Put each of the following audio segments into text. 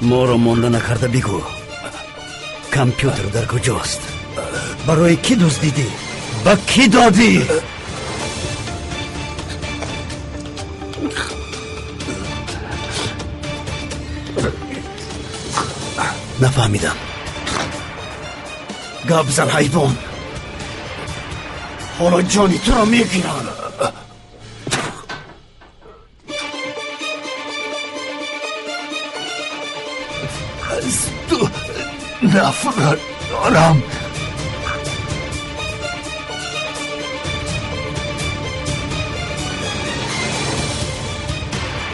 Моро монда накарда бигӯ, компютер дар куҷост? Барои кӣ дуздидӣ? Ба кӣ додӣ? Нафаҳмидам. Гап зан, ҳайвон! Ҳоло ҷони туро мегирам. Аз ту нафрат дорам.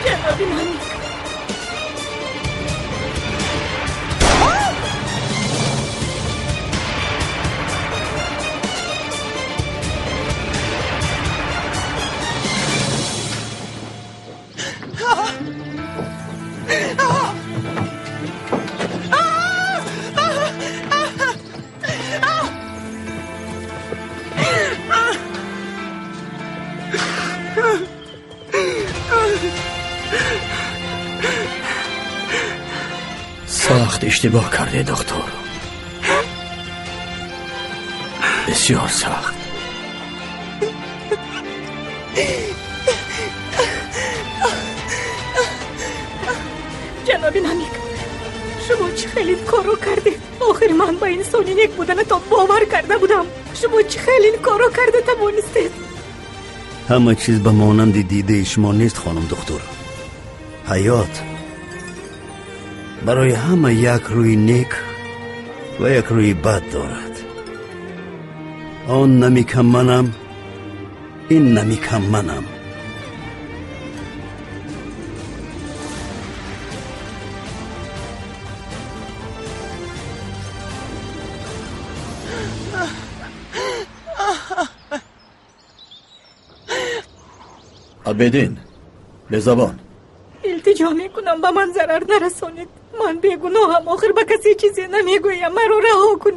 Ҷаноби Намик, сахт иштибоҳ кардед, доктор, бисёр сахт. Ҷаноби Намик, шумо чӣ хел ин корро кардед? Охир ман ба инсони нек буданатон бовар карда будам. Шумо чӣ хел ин корро карда тавонистед? Ҳама чиз ба монанди дидаи шумо нест, хонум духтур. Ҳаёт барои ҳама як рӯи нек ва як рӯи бад дорад. Он намикам манам, ин намикам манам. Абедин, безабон. Илтиҷо мекунам, ба ман зарар нарасонед. Ман бегуноҳам. Охир ба касе чизе намегӯям. Маро раҳо кунед.